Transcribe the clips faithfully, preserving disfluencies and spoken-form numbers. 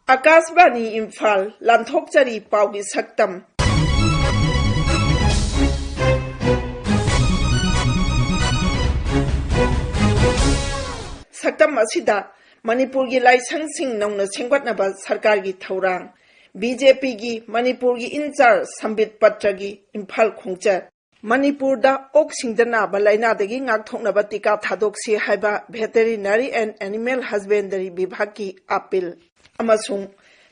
ꯑꯀꯥꯁꯕꯥꯅꯤ ꯏꯝꯐꯥꯜ, ꯂꯥꯟꯊꯣꯛꯆꯔꯤ ꯄꯥꯎꯒꯤ ꯁꯛꯇꯝ꯫ ꯁꯛꯇꯝ ꯑꯁꯤꯗ ꯃꯅꯤꯄꯨꯔꯒꯤ ꯂꯥꯏꯁꯪꯁꯤꯡ ꯅꯧꯅ ꯁꯦꯝꯒꯠꯅꯕ ꯁꯔꯀꯥꯔꯒꯤ ꯊꯧꯔꯥꯡ, ꯕꯤ ꯖꯦ ꯄꯤꯒꯤ ꯃꯅꯤꯄꯨꯔꯒꯤ ꯏꯟꯆꯥꯔꯖ ꯁꯝꯕꯤꯠ ꯄꯇ꯭ꯔꯒꯤ ꯏꯝꯐꯥꯜ ꯈꯣꯡꯆꯠ, ꯃꯅꯤꯄꯨꯔꯗ ꯑꯣꯛꯁꯤꯡꯗ ꯅꯥꯕ ꯂꯥꯏꯅꯥꯗꯒꯤ ꯉꯥꯛꯊꯣꯛꯅꯕ ꯇꯤꯀꯥ ꯊꯥꯗꯣꯛꯁꯤ ꯍꯥꯏꯕ Veterinary and Animal Husbandry ꯕꯤꯚꯥꯒꯀꯤ ꯑꯥꯄꯤꯜ, ꯑꯃꯁꯨꯡ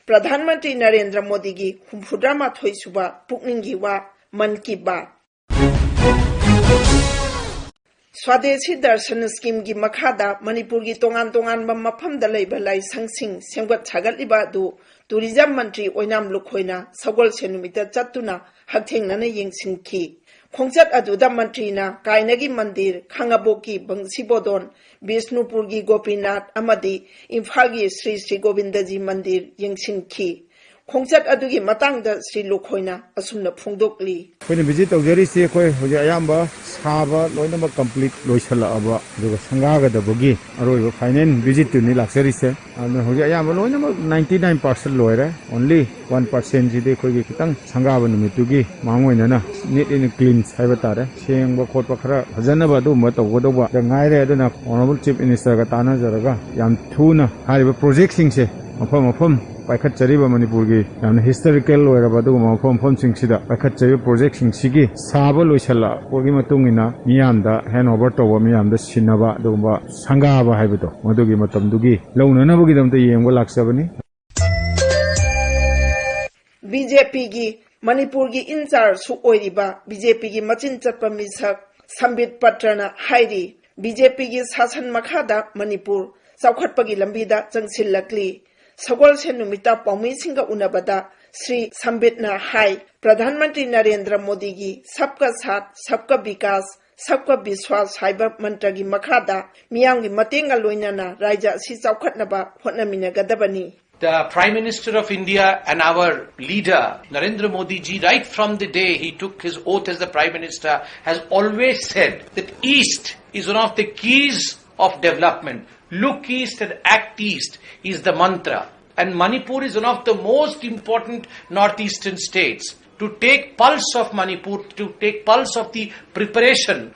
ꯄ꯭ꯔꯙꯥꯟ ꯃꯟꯇ꯭ꯔꯤ ꯅꯔꯦꯟꯗ꯭ꯔ ꯃꯣꯗꯤꯒꯤ ꯍꯨꯝꯐꯨꯇꯔꯥꯃꯥꯊꯣꯏ ꯁꯨꯕ ꯄꯨꯛꯅꯤꯡꯒꯤ ꯋꯥ, ꯃꯟ ꯀꯤ ꯕꯥꯠ꯫ ꯁ꯭ꯋꯥꯗꯦꯁꯤ ꯗꯔꯁꯟ ꯁ꯭ꯀꯤꯝꯒꯤ ꯃꯈꯥꯗ ꯃꯅꯤꯄꯨꯔꯒꯤ ꯇꯣꯉꯥꯟ ꯇꯣꯉꯥꯟꯕ ꯃꯐꯝꯗ ꯂꯩꯕ ꯂꯥꯏꯁꯪꯁꯤꯡ ꯁꯦꯝꯒꯠ ꯁꯥꯒꯠꯂꯤꯕ ꯑꯗꯨ ꯇꯨꯔꯤꯖꯝ ꯃꯟꯇ꯭ꯔꯤ ꯑꯣꯏꯅꯥꯝ ꯂꯨꯈꯣꯏꯅ ꯁꯒꯣꯜꯁꯦꯟ ꯅꯨꯃꯤꯠꯇ ꯆꯠꯇꯨꯅ ꯍꯛꯊꯦꯡꯅꯅ ꯌꯦꯡꯁꯤꯟꯈꯤ꯫ ꯈꯣꯡꯆꯠ ꯑꯗꯨꯗ ꯃꯟꯇ꯭ꯔꯤꯅ ꯀꯥꯏꯅꯒꯤ ꯃꯟꯗꯤꯔ, ꯈꯥꯉꯕꯣꯛꯀꯤ ꯕꯪꯁꯤꯕꯣꯗꯣꯟ, ꯕꯤꯁꯅꯨꯄꯨꯔꯒꯤ ꯒꯣꯄꯤꯅꯥꯊ ꯑꯃꯗꯤ ꯏꯝꯐꯥꯜꯒꯤ ꯁ꯭ꯔꯤ ꯁ꯭ꯔꯤ ꯒꯣꯕꯤꯟꯗꯖꯤ ꯃꯟꯗꯤꯔ ꯌꯦꯡꯁꯤꯟꯈꯤ꯫ ꯈꯣꯡꯆꯠ ꯑꯗꯨꯒꯤ ꯃꯇꯥꯡꯗ ꯁ꯭ꯔꯤ ꯂꯨꯈꯣꯏꯅ ꯑꯁꯨꯝꯅ ꯐꯣꯡꯗꯣꯛꯂꯤ꯫ ꯑꯩꯈꯣꯏꯅ ꯚꯤꯖꯤꯠ ꯇꯧꯖꯔꯤꯁꯤ, ꯑꯩꯈꯣꯏ ꯍꯧꯖꯤꯛ ꯑꯌꯥꯝꯕ ꯁꯥꯕ ꯂꯣꯏꯅꯃꯛ ꯀꯝꯄ꯭ꯂꯤꯠ ꯂꯣꯏꯁꯤꯜꯂꯛꯑꯕ, ꯑꯗꯨꯒ ꯁꯪꯒꯥꯒꯗꯕꯒꯤ ꯑꯔꯣꯏꯕ ꯐꯥꯏꯅꯦꯜ ꯚꯤꯖꯤꯠꯇꯨꯅꯤ ꯂꯥꯛꯆꯔꯤꯁꯦ꯫ ꯑꯗꯨꯅ ꯍꯧꯖꯤꯛ ꯑꯌꯥꯝꯕ ꯂꯣꯏꯅꯃꯛ ninety nine percent ꯂꯣꯏꯔꯦ꯫ Only one percent ꯁꯤꯗꯤ ꯑꯩꯈꯣꯏꯒꯤ ꯈꯤꯇꯪ ꯁꯪꯒꯥꯕ ꯅꯨꯃꯤꯠꯇꯨꯒꯤ ꯃꯥꯡ ꯑꯣꯏꯅꯅ neat and clean ꯍꯥꯏꯕ ꯇꯥꯔꯦ, ꯁꯦꯡꯕ ꯈꯣꯠꯄ ꯈꯔ ꯐꯖꯅꯕ ꯑꯗꯨꯒꯨꯝꯕ ꯇꯧꯒꯗꯧꯕ ꯉꯥꯏꯔꯦ꯫ ꯑꯗꯨꯅ Honourable Chief Minister ꯒ ꯇꯥꯟꯅꯖꯔꯒ ꯌꯥꯝ ꯊꯨꯅ ꯍꯥꯏꯔꯤꯕ ꯄ꯭ꯔꯣꯖꯦꯛꯁꯤꯡꯁꯦ ꯃꯐꯝ ꯃꯐꯝ ꯄꯥꯏꯈꯠꯆꯔꯤꯕ ꯃꯅꯤꯄꯨꯔꯒꯤ ꯌꯥꯝꯅ ꯍꯤꯁꯇꯣꯔꯤꯀꯦꯜ ꯑꯣꯏꯔꯕ ꯑꯗꯨꯒꯨꯝꯕ ꯃꯐꯝ ꯃꯐꯝꯁꯤꯡꯁꯤꯗ ꯄꯥꯏꯈꯠꯆꯔꯤꯕ ꯄ꯭ꯔꯣꯖꯦꯛꯁꯤꯡꯁꯤꯒꯤ ꯁꯥꯕ ꯂꯣꯏꯁꯤꯜꯂꯛꯄꯒꯤ ꯃꯇꯨꯡ ꯏꯟꯅ ꯃꯤꯌꯥꯝꯗ ꯍꯦꯟ ꯑꯣꯚꯔ ꯇꯧꯕ, ꯃꯤꯌꯥꯝꯗ ꯁꯤꯟꯅꯕ, ꯑꯗꯨꯒꯨꯝꯕ ꯁꯪꯒꯥꯕ ꯍꯥꯏꯕꯗꯣ, ꯃꯗꯨꯒꯤ ꯃꯇꯝꯗꯨꯒꯤ ꯂꯧꯅꯅꯕꯒꯤꯗꯃꯛꯇ ꯌꯦꯡꯕ ꯂꯥꯛꯆꯕꯅꯤ꯫ ꯕꯤ ꯖꯦ ꯄꯤꯒꯤ ꯃꯅꯤꯄꯨꯔꯒꯤ ꯏꯟꯆꯥꯔꯖꯁꯨ ꯑꯣꯏꯔꯤꯕ ꯕꯤ ꯖꯦ ꯄꯤꯒꯤ ꯃꯆꯤꯟ ꯆꯠꯄ ꯃꯤꯁꯛ ꯁꯝꯕꯤꯠ ꯄꯇ꯭ꯔꯅ ꯍꯥꯏꯔꯤ, ꯕꯤ ꯖꯦ ꯄꯤꯒꯤ ꯁꯥꯁꯟ ꯃꯈꯥꯗ ꯃꯅꯤꯄꯨꯔ ꯆꯥꯎꯈꯠꯄꯒꯤ ꯂꯝꯕꯤꯗ ꯆꯪꯁꯤꯜꯂꯛꯂꯤ꯫ ꯁꯒꯣꯜꯁꯦꯟ ꯅꯨꯃꯤꯠꯇ ꯄꯥꯎꯃꯤꯁꯤꯡꯒ ꯎꯅꯕꯗ ꯁ꯭ꯔꯤ ꯁꯝꯕꯤꯠꯅ ꯍꯥꯏ, ꯄ꯭ꯔꯙꯥꯟ ꯃꯟꯇ꯭ꯔꯤ ꯅꯔꯦꯟꯗ꯭ꯔ ꯃꯣꯗꯤꯒꯤ ꯁꯕꯀꯥ ꯁꯥꯊ, ꯁꯕꯀꯥ ꯕꯤꯀꯥꯁ, ꯁꯕꯀꯥ ꯕꯤꯁ꯭ꯋꯥꯁ ꯍꯥꯏꯕ ꯃꯟꯇ꯭ꯔꯒꯤ ꯃꯈꯥꯗ ꯃꯤꯌꯥꯝꯒꯤ ꯃꯇꯦꯡꯒ ꯂꯣꯏꯅꯅ ꯔꯥꯖ꯭ꯌ ꯑꯁꯤ ꯆꯥꯎꯈꯠꯅꯕ ꯍꯣꯠꯅꯃꯤꯟꯅꯒꯗꯕꯅꯤ꯫ The Prime Minister of India and our leader, Narendra Modi ji, right from the day he took his oath as the Prime Minister, has always said that East is one of the keys of development. Look East and act East is the mantra. And Manipur is one of the most important northeastern states. To take pulse of Manipur, to take pulse of the preparation.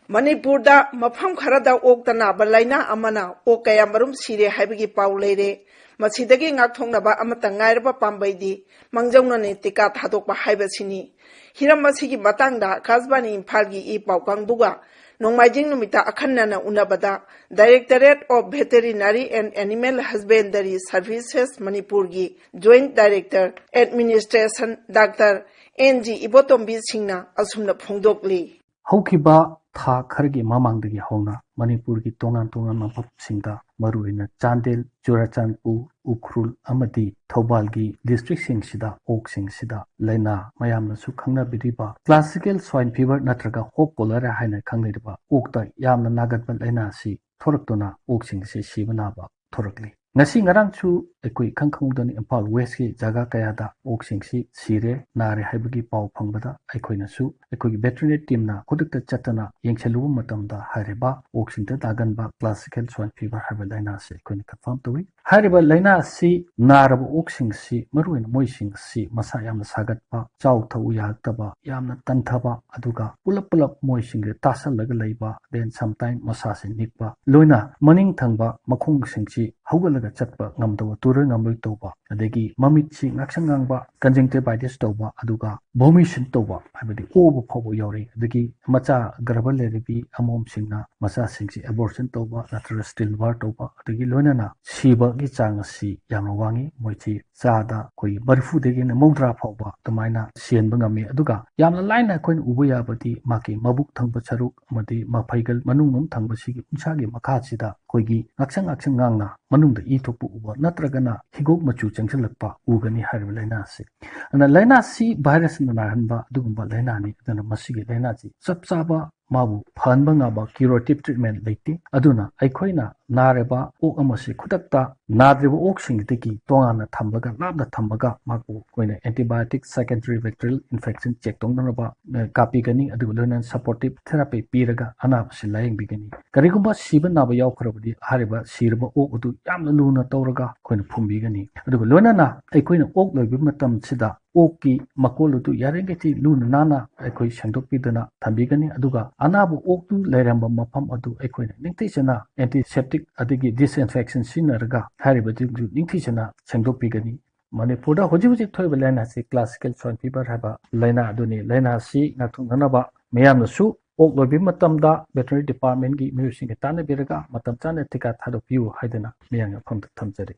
ꯃꯅꯤꯄꯨꯔꯗ ꯃꯐꯝ ꯈꯔꯗ ꯑꯣꯛꯇ ꯅꯥꯕ ꯂꯥꯏꯅꯥ ꯑꯃꯅ ꯑꯣꯛ ꯀꯌꯥ ꯃꯔꯨꯝ ꯁꯤꯔꯦ ꯍꯥꯏꯕꯒꯤ ꯄꯥꯎ ꯂꯩꯔꯦ꯫ ꯃꯁꯤꯗꯒꯤ ꯉꯥꯛꯊꯣꯛꯅꯕ ꯑꯃꯠꯇ ꯉꯥꯏꯔꯕ ꯄꯥꯝꯕꯩꯗꯤ ꯃꯥꯡꯖꯧꯅꯅ ꯇꯤꯀꯥ ꯊꯥꯗꯣꯛꯄ ꯍꯥꯏꯕꯁꯤꯅꯤ꯫ ꯍꯤꯔꯝ ꯑꯁꯤꯒꯤ ꯃꯇꯥꯡꯗ ꯑꯀꯥꯁꯕꯥꯅꯤ ꯏꯝꯐꯥꯜꯒꯤ ꯏ ꯄꯥꯎ ꯀꯥꯡꯕꯨꯒ ꯅꯣꯡꯃꯥꯏꯖꯤꯡ ꯅꯨꯃꯤꯠꯇ ꯑꯈꯟꯅꯅ ꯎꯅꯕꯗ Directorate of Veterinary and Animal Husbandry Services ꯃꯅꯤꯄꯨꯔꯒꯤ Joint Director Administration Doctor N G ꯏꯕꯣꯇꯣꯝꯕꯤ ꯁꯤꯡꯅ ꯑꯁꯨꯝꯅ ꯐꯣꯡꯗꯣꯛꯂꯤ꯫ ꯍꯧꯈꯤꯕ ꯊꯥ ꯈꯔꯒꯤ ꯃꯃꯥꯡꯗꯒꯤ ꯍꯧꯅ ꯃꯅꯤꯄꯨꯔꯒꯤ ꯇꯣꯉꯥꯟ ꯇꯣꯉꯥꯟꯕ ꯃꯐꯝꯁꯤꯡꯗ, ꯃꯔꯨꯑꯣꯏꯅ ꯆꯥꯟꯗꯦꯜ, ꯆꯨꯔꯥꯆꯥꯟꯄꯨꯔ, ꯎꯈ꯭ꯔꯨꯜ ꯑꯃꯗꯤ ꯊꯧꯕꯥꯜꯒꯤ districtꯁꯤꯡꯁꯤꯗ ꯑꯣꯛꯁꯤꯡꯁꯤꯗ ꯂꯥꯏꯅꯥ, ꯃꯌꯥꯝꯅꯁꯨ ꯈꯪꯅꯕꯤꯔꯤꯕ classical swine fever ꯅꯠꯇ꯭ꯔꯒ hog cholera ꯍꯥꯏꯅ ꯈꯪꯅꯔꯤꯕ ꯑꯣꯛꯇ ꯌꯥꯝꯅ ꯅꯥꯒꯟꯕ ꯂꯥꯏꯅꯥ ꯑꯁꯤ ꯊꯣꯔꯛꯇꯨꯅ ꯑꯣꯛꯁꯤꯡꯁꯤ ꯁꯤꯕ ꯅꯥꯕ ꯊꯣꯔꯛꯂꯤ꯫ ꯉꯁꯤ ꯉꯔꯥꯡꯁꯨ ꯑꯩꯈꯣꯏ ꯏꯈꯪ ꯈꯪꯍꯧꯗꯅ ꯏꯝꯐꯥꯜ Westꯀꯤ ꯖꯒꯥ ꯀꯌꯥꯗ ꯑꯣꯛꯁꯤꯡꯁꯤ ꯁꯤꯔꯦ, ꯅꯥꯔꯦ ꯍꯥꯏꯕꯒꯤ ꯄꯥꯎ ꯐꯪꯕꯗ ꯑꯩꯈꯣꯏꯅꯁꯨ ꯑꯩꯈꯣꯏꯒꯤ veterinary teamꯅ ꯈꯨꯗꯛꯇ ꯆꯠꯇꯅ ꯌꯦꯡꯁꯤꯜꯂꯨꯕ ꯃꯇꯝꯗ ꯍꯥꯏꯔꯤꯕ ꯑꯣꯛꯁꯤꯡꯗ ꯅꯥꯒꯟꯕ classical swine fever ꯍꯥꯏꯕ ꯂꯥꯏꯅꯥ ꯑꯁꯤ ꯑꯩꯈꯣꯏꯅ confirm ꯇꯧꯏ꯫ ꯍꯥꯏꯔꯤꯕ ꯂꯥꯏꯅꯥ ꯑꯁꯤ ꯅꯥꯔꯕ ꯑꯣꯛꯁꯤꯡꯁꯤ, ꯃꯔꯨꯑꯣꯏꯅ ꯃꯣꯏꯁꯤꯡ ꯑꯁꯤ ꯃꯁꯥ ꯌꯥꯝꯅ ꯁꯥꯒꯠꯄ, ꯆꯥꯎ ꯊꯛꯎ ꯌꯥꯔꯛꯇꯕ, ꯌꯥꯝꯅ ꯇꯟꯊꯕ, ꯑꯗꯨꯒ ꯄꯨꯂꯞ ꯄꯨꯂꯞ ꯃꯣꯏꯁꯤꯡꯁꯦ ꯇꯥꯁꯜꯂꯒ ꯂꯩꯕ, then sometime ꯃꯁꯥꯁꯦ ꯅꯤꯛꯄ, ꯂꯣꯏꯅ ꯃꯅꯤꯡ ꯊꯪꯕ ꯃꯈꯣꯡꯁꯤꯡꯁꯤ ꯍꯧꯒꯠꯂꯒ ꯆꯠꯄ ꯉꯝꯗꯕ, ꯇꯨꯔ ꯉꯝꯂꯣꯏ ꯇꯧꯕ, ꯑꯗꯒꯤ ꯃꯃꯤꯠꯁꯤ ꯉꯥꯛꯁꯪ ꯉꯥꯡꯕ, conjunctivitis ꯇꯧꯕ, ꯑꯗꯨꯒ vomition ꯇꯧꯕ, ꯍꯥꯏꯕꯗꯤ ꯑꯣꯕ ꯐꯥꯎꯕ ꯌꯥꯎꯔꯤ꯫ ꯑꯗꯒꯤ ꯃꯆꯥ ꯒꯔꯚ ꯂꯩꯔꯕꯤ ꯑꯃꯣꯝꯁꯤꯡꯅ ꯃꯆꯥꯁꯤꯡꯁꯤ abortion ꯇꯧꯕ ꯅꯠꯇ꯭ꯔꯒ stillbirth ꯇꯧꯕ, ꯑꯗꯒꯤ ꯂꯣꯏꯅꯅ ꯁꯤꯕꯒꯤ ꯆꯥꯡ ꯑꯁꯤ ꯌꯥꯝꯅ ꯋꯥꯡꯉꯤ꯫ ꯃꯣꯏꯁꯤ ꯆꯥꯗ ꯑꯩꯈꯣꯏꯒꯤ ꯃꯔꯤꯐꯨꯗꯒꯤꯅ ꯃꯧꯗ꯭ꯔꯥ ꯐꯥꯎꯕ ꯑꯗꯨꯃꯥꯏꯅ ꯁꯤꯍꯟꯕ ꯉꯝꯃꯤ꯫ ꯑꯗꯨꯒ ꯌꯥꯝꯅ ꯂꯥꯏꯅ ꯑꯩꯈꯣꯏꯅ ꯎꯕ ꯌꯥꯕꯗꯤ ꯃꯥꯒꯤ ꯃꯕꯨꯛ ꯊꯪꯕ ꯁꯔꯨꯛ ꯑꯃꯗꯤ ꯃꯐꯩꯒꯜ ꯃꯅꯨꯡꯂꯣꯝ ꯊꯪꯕꯁꯤꯒꯤ ꯎꯟꯁꯥꯒꯤ ꯃꯈꯥꯁꯤꯗ ꯑꯩꯈꯣꯏꯒꯤ ꯉꯥꯛꯁꯪ ꯉꯥꯛꯁꯪ ꯉꯥꯡꯅ ꯃꯅꯨꯡꯗ ꯏ ꯊꯣꯛꯄ ꯎꯕ ꯅꯠꯇ꯭ꯔꯒꯅ ꯍꯤꯒꯣꯛ ꯃꯆꯨ ꯆꯪꯁꯤꯜꯂꯛꯄ ꯎꯒꯅꯤ ꯍꯥꯏꯔꯤꯕ ꯂꯥꯏꯅꯥ ꯑꯁꯤ꯫ ꯑꯗꯨꯅ ꯂꯥꯏꯅꯥ ꯑꯁꯤ virusꯅ ꯅꯥꯍꯟꯕ ꯑꯗꯨꯒꯨꯝꯕ ꯂꯥꯏꯅꯥꯅꯤ꯫ ꯑꯗꯨꯅ ꯃꯁꯤꯒꯤ ꯂꯥꯏꯅꯥꯁꯤ ꯆꯞ ꯆꯥꯕ ꯃꯥꯕꯨ ꯐꯍꯟꯕ ꯉꯝꯕ curative treatment ꯂꯩꯇꯦ꯫ ꯑꯗꯨꯅ ꯑꯩꯈꯣꯏꯅ ꯅꯥꯔꯕ ꯑꯣꯛ ꯑꯃꯁꯤ ꯈꯨꯗꯛꯇ ꯅꯥꯗ꯭ꯔꯤꯕ ꯑꯣꯛꯁꯤꯡꯗꯒꯤ ꯇꯣꯉꯥꯟꯅ ꯊꯝꯂꯒ, ꯂꯥꯞꯅ ꯊꯝꯃꯒ, ꯃꯥꯕꯨ ꯑꯩꯈꯣꯏꯅ antibiotic, secondary bacterial infection check ꯇꯧꯅꯅꯕ, ꯑ, ꯀꯥꯞꯄꯤꯒꯅꯤ꯫ ꯑꯗꯨꯒ ꯂꯣꯏꯅꯅ supportive therapy ꯄꯤꯔꯒ ꯑꯅꯥꯕꯁꯤ ꯂꯥꯌꯦꯡꯕꯤꯒꯅꯤ꯫ ꯀꯔꯤꯒꯨꯝꯕ ꯁꯤꯕ ꯅꯥꯕ ꯌꯥꯎꯈ꯭ꯔꯕꯗꯤ ꯍꯥꯏꯔꯤꯕ ꯁꯤꯔꯕ ꯑꯣꯛ ꯑꯗꯨ ꯌꯥꯝꯅ ꯂꯨꯅ ꯇꯧꯔꯒ ꯑꯩꯈꯣꯏꯅ ꯐꯨꯝꯕꯤꯒꯅꯤ꯫ ꯑꯗꯨꯒ ꯂꯣꯏꯅꯅ ꯑꯩꯈꯣꯏꯅ ꯑꯣꯛ ꯂꯣꯏꯕ ꯃꯇꯝꯁꯤꯗ ꯑꯣꯛꯀꯤ ꯃꯀꯣꯜ ꯑꯗꯨ ꯌꯥꯔꯤꯈꯩ ꯂꯨꯅ ꯅꯥꯟꯅ ꯑꯩꯈꯣꯏ ꯁꯦꯡꯗꯣꯛꯄꯤꯗꯨꯅ ꯊꯝꯕꯤꯒꯅꯤ꯫ ꯑꯗꯨꯒ ꯑꯅꯥꯕ ꯑꯣꯛꯇꯨ ꯂꯩꯔꯝꯕ ꯃꯐꯝ ꯑꯗꯨ ꯑꯩꯈꯣꯏꯅ ꯅꯤꯡꯊꯤꯖꯅ antiseptic ꯑꯗꯒꯤ disinfection ꯁꯤꯖꯤꯟꯅꯔꯒ ꯍꯥꯏꯔꯤꯕꯁꯤꯡꯗꯨ ꯅꯤꯡꯊꯤꯖꯅ ꯁꯦꯡꯗꯣꯛꯄꯤꯒꯅꯤ꯫ ꯃꯅꯤꯄꯨꯔꯗ ꯍꯧꯖꯤꯛ ꯍꯧꯖꯤꯛ ꯊꯣꯛꯏꯕ ꯂꯥꯏꯅꯥꯁꯤ classical swine fever ꯍꯥꯏꯕ ꯂꯥꯏꯅꯥ ꯑꯗꯨꯅꯤ꯫ ꯂꯥꯏꯅꯥꯁꯤ ꯉꯥꯛꯊꯣꯛꯅꯅꯕ ꯃꯤꯌꯥꯝꯅꯁꯨ ꯑꯣꯛ ꯂꯣꯏꯕꯒꯤ ꯃꯇꯝꯗ veterinary department ꯀꯤ ꯃꯤꯑꯣꯏꯁꯤꯡꯒ ꯇꯥꯟꯅꯕꯤꯔꯒ ꯃꯇꯝ ꯆꯥꯅ ꯇꯤꯀꯥ ꯊꯥꯗꯣꯛꯄꯤꯌꯨ ꯍꯥꯏꯗꯨꯅ ꯃꯤꯌꯥꯝꯒꯤ ꯃꯐꯝꯗ ꯊꯝꯖꯔꯤ꯫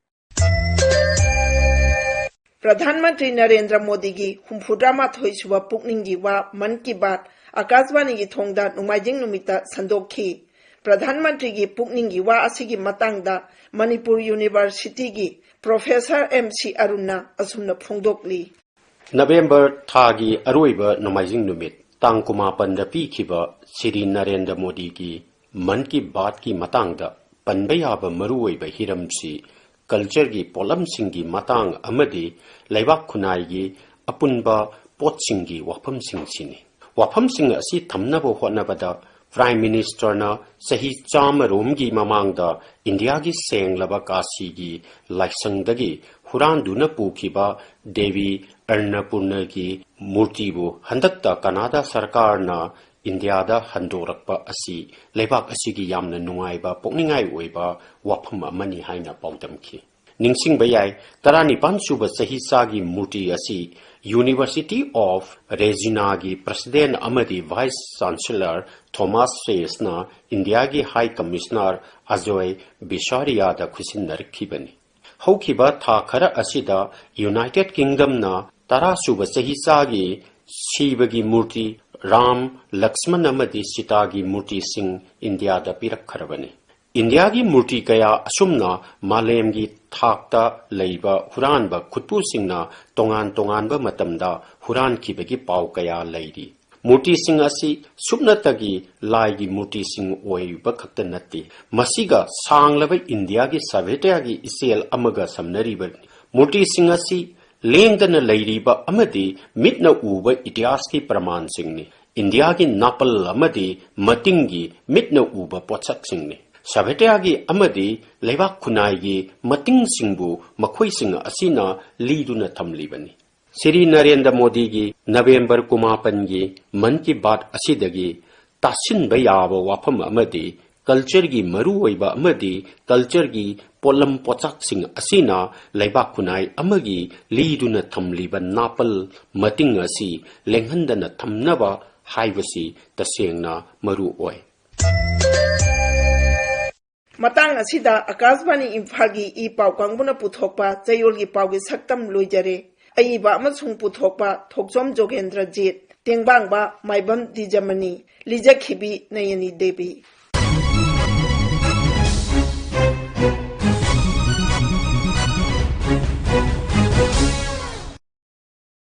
ꯄ꯭ꯔꯙꯥꯟ ꯃꯟꯇ꯭ꯔꯤ ꯅꯔꯦꯟꯗ꯭ꯔ ꯃꯣꯗꯤꯒꯤ ꯍꯨꯝꯐꯨꯇꯔꯥ ꯃꯥꯊꯣꯏ ꯁꯨꯕ ꯄꯨꯛꯅꯤꯡꯒꯤ ꯋꯥ ꯃꯟ ꯀꯤ ꯕꯥꯠ ꯑꯀꯥꯁꯕꯥꯅꯤꯒꯤ ꯊꯣꯡꯗ ꯅꯣꯡꯃꯥꯏꯖꯤꯡ ꯅꯨꯃꯤꯠꯇ ꯁꯟꯗꯣꯛꯈꯤ꯫ ꯄ꯭ꯔꯙꯥꯟ ꯃꯟꯇ꯭ꯔꯤꯒꯤ ꯄꯨꯛꯅꯤꯡꯒꯤ ꯋꯥ ꯑꯁꯤꯒꯤ ꯃꯇꯥꯡꯗ ꯃꯅꯤꯄꯨꯔ ꯌꯨꯅꯤꯚꯔꯁꯤꯇꯤꯒꯤ ꯄ꯭ꯔꯣꯐꯦꯁꯔ ꯑꯦꯝ ꯁꯤ ꯑꯔꯨꯟꯅ ꯑꯁꯨꯝꯅ ꯐꯣꯡꯗꯣꯛꯂꯤ꯫ ꯅꯕꯦꯝꯕꯔ ꯊꯥꯒꯤ ꯑꯔꯣꯏꯕ ꯅꯣꯡꯃꯥꯏꯖꯤꯡ ꯅꯨꯃꯤꯠ ꯇꯥꯡ ꯀꯨꯟꯃꯥꯄꯟꯗ ꯄꯤꯈꯤꯕ ꯁ꯭ꯔꯤ ꯅꯔꯦꯟꯗ꯭ꯔ ꯃꯣꯗꯤꯒꯤ ꯃꯟ ꯀꯤ ꯕꯥꯠꯀꯤ ꯃꯇꯥꯡꯗ ꯄꯟꯕ ꯌꯥꯕ ꯃꯔꯨꯑꯣꯏꯕ ꯍꯤꯔꯝꯁꯤ culture ꯒꯤ ꯄꯣꯠꯂꯝꯁꯤꯡꯒꯤ ꯃꯇꯥꯡ ꯑꯃꯗꯤ ꯂꯩꯕꯥꯛ ꯈꯨꯟꯅꯥꯏꯒꯤ ꯑꯄꯨꯟꯕ ꯄꯣꯠꯁꯤꯡꯒꯤ ꯋꯥꯐꯝꯁꯤꯡꯁꯤꯅꯤ꯫ ꯋꯥꯐꯝꯁꯤꯡ ꯑꯁꯤ ꯊꯝꯅꯕ ꯍꯣꯠꯅꯕꯗ Prime Minister ꯅ ꯆꯍꯤ ꯆꯥꯝꯃ ꯔꯣꯝꯒꯤ ꯃꯃꯥꯡꯗ ꯏꯟꯗꯤꯌꯥꯒꯤ ꯁꯦꯡꯂꯕ ꯀꯥꯁꯤꯒꯤ ꯂꯥꯏꯁꯪꯗꯒꯤ ꯍꯨꯔꯥꯟꯗꯨꯅ ꯄꯨꯈꯤꯕ ꯗꯦꯕꯤ ꯑꯔꯅꯄꯨꯔꯅꯒꯤ ꯃꯨꯔꯇꯤꯕꯨ ꯍꯟꯗꯛꯇ ꯀꯅꯥꯗꯥ ꯁꯔꯀꯥꯔꯅ ꯏꯟꯗꯤꯌꯥꯗ ꯍꯟꯗꯣꯔꯛꯄ ꯑꯁꯤ ꯂꯩꯕꯥꯛ ꯑꯁꯤꯒꯤ ꯌꯥꯝꯅ ꯅꯨꯡꯉꯥꯏꯕ, ꯄꯨꯛꯅꯤꯡꯉꯥꯏ ꯑꯣꯏꯕ ꯋꯥꯐꯝ ꯑꯃꯅꯤ ꯍꯥꯏꯅ ꯄꯥꯎꯗꯝꯈꯤ꯫ ꯅꯤꯡꯁꯤꯡꯕ ꯌꯥꯏ, ꯇꯔꯥꯅꯤꯄꯥꯟ ꯁꯨꯕ ꯆꯍꯤꯆꯥꯒꯤ ꯃꯨꯔꯇꯤ ꯑꯁꯤ University of Regina ꯒꯤ President ꯑꯃꯗꯤ Vice Chancellor Thomas Faes ꯅ ꯏꯟꯗꯤꯌꯥꯒꯤ High Commissioner ꯑꯖꯣꯏ ꯕꯤꯁꯥꯔꯤꯌꯥꯗ ꯈꯨꯠꯁꯤꯟꯅꯔꯛꯈꯤꯕꯅꯤ꯫ ꯍꯧꯈꯤꯕ ꯊꯥ ꯈꯔ ꯑꯁꯤꯗ United Kingdom ꯅ ꯇꯔꯥ ꯁꯨꯕ ꯆꯍꯤꯆꯥꯒꯤ ꯁꯤꯕꯒꯤ ꯃꯨꯔꯇꯤ, ꯔꯥꯝ, ꯂꯛꯁꯃꯟ ꯑꯃꯗꯤ ꯁꯤꯇꯥꯒꯤ ꯃꯨꯔꯇꯤꯁꯤꯡ ꯏꯟꯗꯤꯌꯥꯗ ꯄꯤꯔꯛꯈ꯭ꯔꯕꯅꯤ꯫ ꯏꯟꯗꯤꯌꯥꯒꯤ ꯃꯨꯔꯇꯤ ꯀꯌꯥ ꯑꯁꯨꯝꯅ ꯃꯥꯂꯦꯝꯒꯤ ꯊꯥꯛꯇ ꯂꯩꯕ ꯍꯨꯔꯥꯟꯕ ꯈꯨꯠꯄꯨꯁꯤꯡꯅ ꯇꯣꯉꯥꯟ ꯇꯣꯉꯥꯟꯕ ꯃꯇꯝꯗ ꯍꯨꯔꯥꯟꯈꯤꯕꯒꯤ ꯄꯥꯎ ꯀꯌꯥ ꯂꯩꯔꯤ꯫ ꯃꯨꯔꯇꯤꯁꯤꯡ ꯑꯁꯤ ꯁꯨꯞꯅꯇꯒꯤ ꯂꯥꯏꯒꯤ ꯃꯨꯔꯇꯤꯁꯤꯡ ꯑꯣꯏꯕ ꯈꯛꯇ ꯅꯠꯇꯦ, ꯃꯁꯤꯒ ꯁꯥꯡꯂꯕ ꯏꯟꯗꯤꯌꯥꯒꯤ ꯁꯚ꯭ꯌꯇꯥꯒꯤ ꯏꯆꯦꯜ ꯑꯃꯒ ꯁꯝꯅꯔꯤꯕꯅꯤ꯫ ꯃꯨꯔꯇꯤꯁꯤꯡ ꯑꯁꯤ ꯂꯦꯡꯗꯅ ꯂꯩꯔꯤꯕ ꯑꯃꯗꯤ ꯃꯤꯠꯅ ꯎꯕ ꯏꯇꯤꯍꯥꯁꯀꯤ ꯄ꯭ꯔꯃꯥꯟꯁꯤꯡꯅꯤ꯫ ꯏꯟꯗꯤꯌꯥꯒꯤ ꯅꯥꯄꯜ ꯑꯃꯗꯤ ꯃꯇꯤꯡꯒꯤ ꯃꯤꯠꯅ ꯎꯕ ꯄꯣꯠꯁꯛꯁꯤꯡꯅꯤ꯫ ꯁꯚ꯭ꯌꯇꯥꯒꯤ ꯑꯃꯗꯤ ꯂꯩꯕꯥꯛ ꯈꯨꯟꯅꯥꯏꯒꯤ ꯃꯇꯤꯡꯁꯤꯡꯕꯨ ꯃꯈꯣꯏꯁꯤꯡ ꯑꯁꯤꯅ ꯂꯤꯗꯨꯅ ꯊꯝꯂꯤꯕꯅꯤ꯫ ꯁ꯭ꯔꯤ ꯅꯔꯦꯟꯗ꯭ꯔ ꯃꯣꯗꯤꯒꯤ ꯅꯕꯦꯝꯕꯔ ꯀꯨꯟꯃꯥꯄꯟꯒꯤ ꯃꯟ ꯀꯤ ꯕꯥꯠ ꯑꯁꯤꯗꯒꯤ ꯇꯥꯁꯤꯟꯕ ꯌꯥꯕ ꯋꯥꯐꯝ ꯑꯃꯗꯤ ꯀꯜꯆꯔꯒꯤ ꯃꯔꯨꯑꯣꯏꯕ ꯑꯃꯗꯤ ꯀꯜꯆꯔꯒꯤ ꯄꯣꯠꯂꯝ ꯄꯣꯠꯆꯥꯛꯁꯤꯡ ꯑꯁꯤꯅ ꯂꯩꯕꯥꯛ ꯈꯨꯟꯅꯥꯏ ꯑꯃꯒꯤ ꯂꯤꯗꯨꯅ ꯊꯝꯂꯤꯕ ꯅꯥꯄꯜ ꯃꯇꯤꯡ ꯑꯁꯤ ꯂꯦꯡꯍꯟꯗꯅ ꯊꯝꯅꯕ ꯍꯥꯏꯕꯁꯤ ꯇꯁꯦꯡꯅ ꯃꯔꯨ ꯑꯣꯏ꯫ ꯃꯇꯥꯡ ꯑꯁꯤꯗ ꯑꯀꯥꯁꯕꯥꯅꯤ ꯏꯝꯐꯥꯜꯒꯤ ꯏ ꯄꯥꯎ ꯀꯥꯡꯕꯨꯅ ꯄꯨꯊꯣꯛꯄ ꯆꯌꯣꯜꯒꯤ ꯄꯥꯎꯒꯤ ꯁꯛꯇꯝ ꯂꯣꯏꯖꯔꯦ꯫ ꯑꯏꯕ ꯑꯃꯁꯨꯡ ꯄꯨꯊꯣꯛꯄ ꯊꯣꯛꯆꯣꯝ ꯖꯣꯒꯦꯟꯗ꯭ꯔꯖꯤꯠ, ꯇꯦꯡꯕꯥꯡꯕ ꯃꯥꯏꯕꯝ ꯗꯤꯖꯃꯅꯤ, ꯂꯤꯖꯈꯤꯕꯤ ꯅꯌꯅꯤ ꯗꯦꯕꯤ꯫